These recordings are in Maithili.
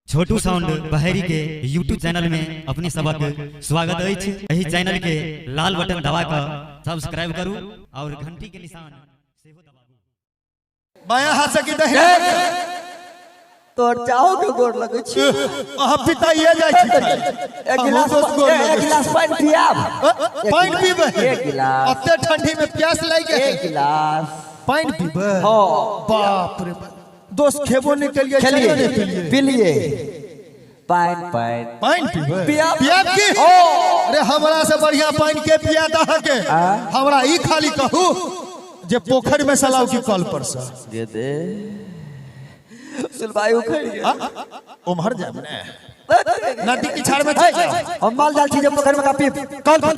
छोटू साउंड बहेरी के यूट्यूब चैनल में अपने सबक स्वागत अछि। एहि चैनल के लाल बटन दबा कऽ सब्सक्राइब करू और घंटी के निशान सेहो दबाबू। बायां हाथ से की दहिना? तोर चाहो के गोर लगै छी। अहाँ पिताइए जाइ छी। एक गिलास हमहूँ दोस्त गोर एक लगै छी। गिलास पानि पियाब। पानि पीबै? एक गिलास। अते ठंडी में प्यास लागि गेल। एक गिलास पानि पीबै? हाँ। बाप रे बाप, दोस्त खेबो नहि केलियै, खेलिए चायो नहि पीलियै। पिलिए पानि पानि पानि पीबै? पियाब। पियाब की? ओ। अरे हमरा से बढ़िया पानि के पियात अहाँके? हमरा ई खाली कहू जे पोखरि में सलाउ की कल पर से? गे दे सुलभाई उखड़ गेल। उम्हर जाब ने, नदी किछार में चलि जाउ। हम माल जाल छी जे पोखरि में का पीब? कल पर।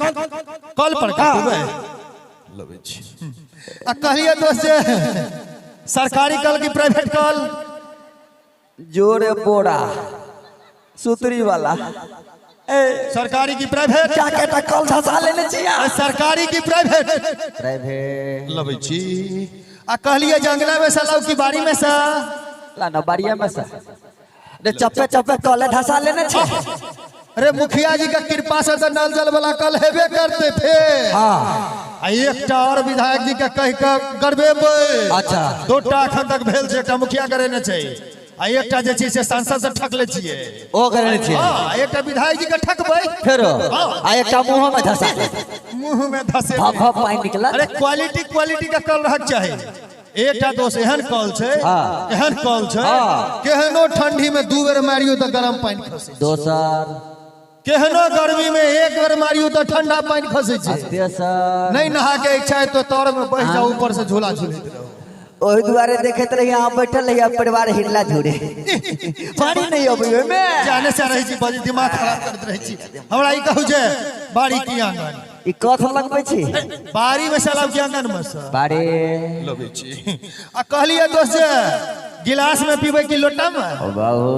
कल पर का पीबै? लबै छी। आ कहलियै दोस्त जे सरकारी कल की प्राइवेट कल? जोरे बोरा सुतरी वाला ए। सरकारी की प्राइवेट? क्या कहता कल धसा लेने छी। आ सरकारी की प्राइवेट? प्राइवेट। लबै छी। आ कहलियै जंगला में से लाउ की बाड़ी में से? ला ना, बाड़िया में से रे। चप्पे चप्पे कले धसा लेने छी। अरे मुखिया जी के कृपा से तो नल जल वाला कल हेबे करते फेर। हाँ। आ एकटा और विधायक जी के कहि के गड़बेबै। अच्छा। दूटा अखन तक भेल छै, एकटा मुखिया करेने छै आ एकटा जे छै से सांसद से ठकले छियै। ओ करेने छी? हाँ, एकटा विधायक जी के ठकबै। फेरो? हाँ। आ एकटा मुंह में धसा। मुंह में धसे। भप भप पानि निकलत। अरे क्वालिटी, क्वालिटी के कल रहक चाही। एकटा दोस्त एहन कल छै, हाँ। एहन कल छै, हाँ। केहनो ठंडी में 2 बेर मारियो तऽ गरम पानि खसै। दोसर? केहनो गर्मी में 1 बेर मारियो तऽ ठंडा पानि खसै छै। तेसर? नहीं नहा के इच्छा है तो तर में बैठ जाओ, ऊपर से झूला झूलैत रहो। ओहि दुआरे देखैत रही अहाँ बैठल रही, परिवार हिल्ला झूरे, पानी नहीं अबै ओहिमे। जाने से रहै छी, बड़ी दिमाग खराब करैत रहै छी। हमरा ई कहू जे बाड़ी की आंगन? ई कथ लगबै छी? बाड़ी में से लाउ की आंगन में से? बाड़ी। लबै छी। आ कहलियै दोस्त जे गिलास में पीबै की लोटा में? ओ बाबू,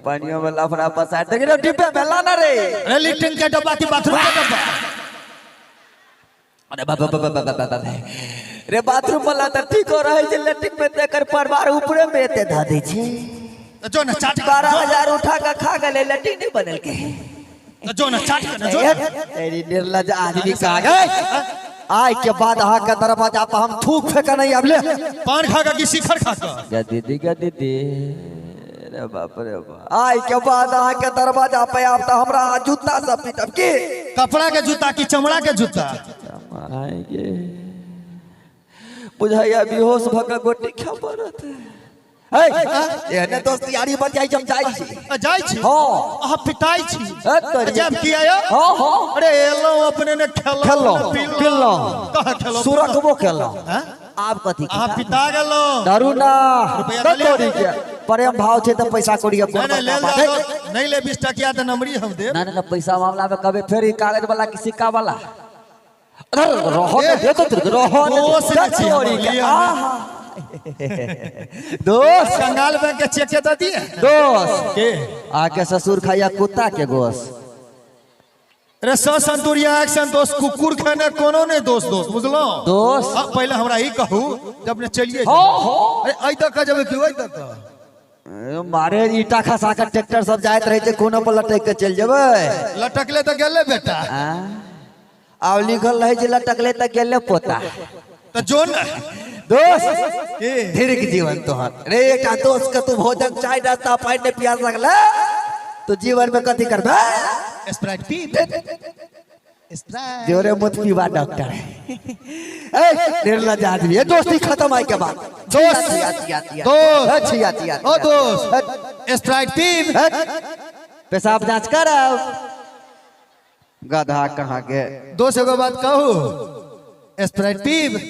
पानियो में लफड़ा पसार देख रे, डिब्बे में लाना रे। अरे लिट्टिन के डब्बा की बाथरूम के डब्बा? अरे बाबा बाबा बाबा बाबा रे, बाथरूम वाला तऽ ठीक हो रहै छै, लैट्रिन में तऽ एकर परिवार ऊपरे में एते धऽ दै छै। तो जो ना चाट। 12,000 उठा कऽ खा गेलै, लैट्रिन नहि बनेलकै। तो जो ना चाट के ना जो ना। तेरी निर्लज आदमी कहा गए, आय के बाद अहाँ के दरवाजा पर हम थूक फेंक नहीं आबले। पान खा के की शिखर खा के? गा दीदी, गा दीदी, अरे बाप रे बाप, आय के बाद अहाँ के दरवाजा पे आब तऽ हमरा अहाँ जूता सब पीटब की? कपड़ा के जूता की चमड़ा के जूता? आय गे, बुझाइया बेहोश भऽ कऽ गोटी खा पड़त। हे, एहने दोस्त यारी बन जाइ, हम जाइ छी। आ जाइ छी? हाँ। अहाँ पिटाइ छी? हे तोरी। जब की आयो? हाँ हाँ। अरे एलहुँ अपने ने खेलहुँ खेलहुँ, ने पीलहुँ। पीलहुँ। कहाँ खेलहुँ? सुरकबो केलहुँ। हाँ? आब कथी? अहाँ पिता गेलहुँ। डरू ना। रुपया दे देलियै? तोरी के प्रेम भाव छै तऽ पैसा कौड़ी के नहीं कोन नहीं लेल बड़का बात है? जाओ, नहीं ले 20 टकिया तऽ नमरी हम देब। ना ना ना, पैसा मामला में कभी फेर ई कागज वाला की सिक्का वाला अरे रहो ने दे तो तेरे रहो ने दोस्त दे छी हम, तोरी के। लिअ ने। आहा। दोस्त कंगाल बैंक के चेक दऽ दिए। दोस्त के? आके ससुर खाइया कुत्ता के गोश। अरे सौ संतुरिया एक संतोष कुकुर खाने कोनो नहीं दोस्त, दोस्त बुझलहुँ? दोस्त। हाँ, पहले हमरा ई कहू जब ने चलिए। हाँ, हाँ। अरे ऐ तक जब की ओइ तक? मारे ईटा खसा के ट्रैक्टर सब जाइत रहे छै, कोनो पर लटक के चलि जेबै। लटकले तऽ गेले बेटा। आँ? आब लिखल रहै छै लटकले तऽ गेले पोता। तऽ जो ने। दोस्त। के? दीर्घ जीवन तोहर रे। एकटा दोस्त के तू भोजन चाय नाश्ता पानि नहि पिया सकले तो जीवन में कथी करबे? स्प्राइट पी, स्प्राइट। जोरे मत पीवा डॉक्टर। ए निर्लज आदमी, ये दोस्ती खत्म आइ के बाद। दोस्त। छिया, छिया, छिया। दोस्त। ए, छिया, छिया, ओ दोस्त। स्प्राइट पी। ए, पेशाब जांच करब गधा कहाँ के। दोस्त एगो बात कहू, स्प्राइट पीब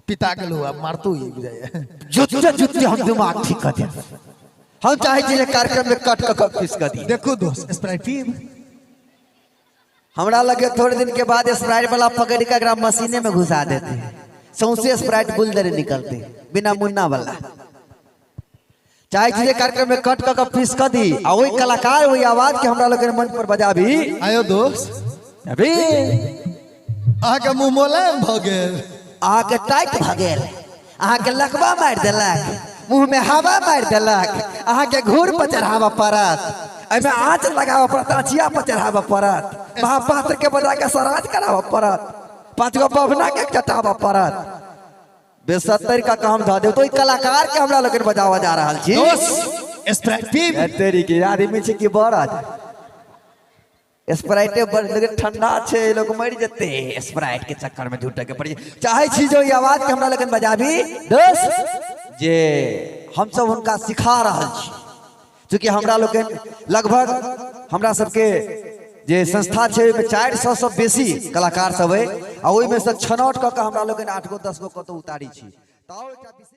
पिता गेलू, आब मारतू ई बुझाइया। जुत्ते जुत्ते हम दिमाग ठीक कर देब। हम चाहे छी जे कार्यक्रम में कट कऽ पीस कऽ दी। देखू दोस्त, स्प्राइट पीब। हमरा लगे थोड़े दिन के बाद स्प्राइट वाला पकड़ के एकरा मशीने में घुसा देते, सौंसे स्प्राइट गुलदरे निकलते बिना मुन्ना वाला। चाहे छी जे कार्यक्रम में कट कऽ पीस कऽ दी आ ओहि कलाकार ओहि आवाज के हमरा लोकनि मंच पर बजाबी। आयो दोस्त। अभी अहाँके मुँह मोलायम भऽ गेल। अहाँके टाइट भऽ गेल, अहाँके लकवा मारि देलक। मुंह में हवा मारि देलक। अहाँके घूर पर चढ़ाबऽ पड़त, एहिमे आँच लगाबऽ पड़त, आँचिया पर चढ़ाबऽ पड़त, महापात्र के बजा के सराज कराबऽ पड़त, 5 गो बभना के चटाबऽ पड़त। बेसत्तर का काम धऽ देब। तो ई कलाकार के हमरा लोकनि बजाबऽ जा रहल छी। दोस्त स्प्राइट पीब। तेरी के आदमी छै कि बरद? स्प्राइटे बड़ लेकिन ठंडा छै, लोग मरि जेतै स्प्राइट के चक्कर में। झूठे के पड़ी चाहे छी जो ई आवाज के हमरा लोकनि बजाबी। दोस्त, जे हमसब हुनका सिखा रहल छी, चूँकि हमरा लोकनि लगभग हमरा सबके जे संस्था छै ओहिमे 400 सँ बेसी कलाकार सब अइ, आ ओहिमे सँ छनौट कऽ के हमरा लोकनि 8 गो 10 गो कतौ उतारी छी। तऽ आओर एकटा विशेष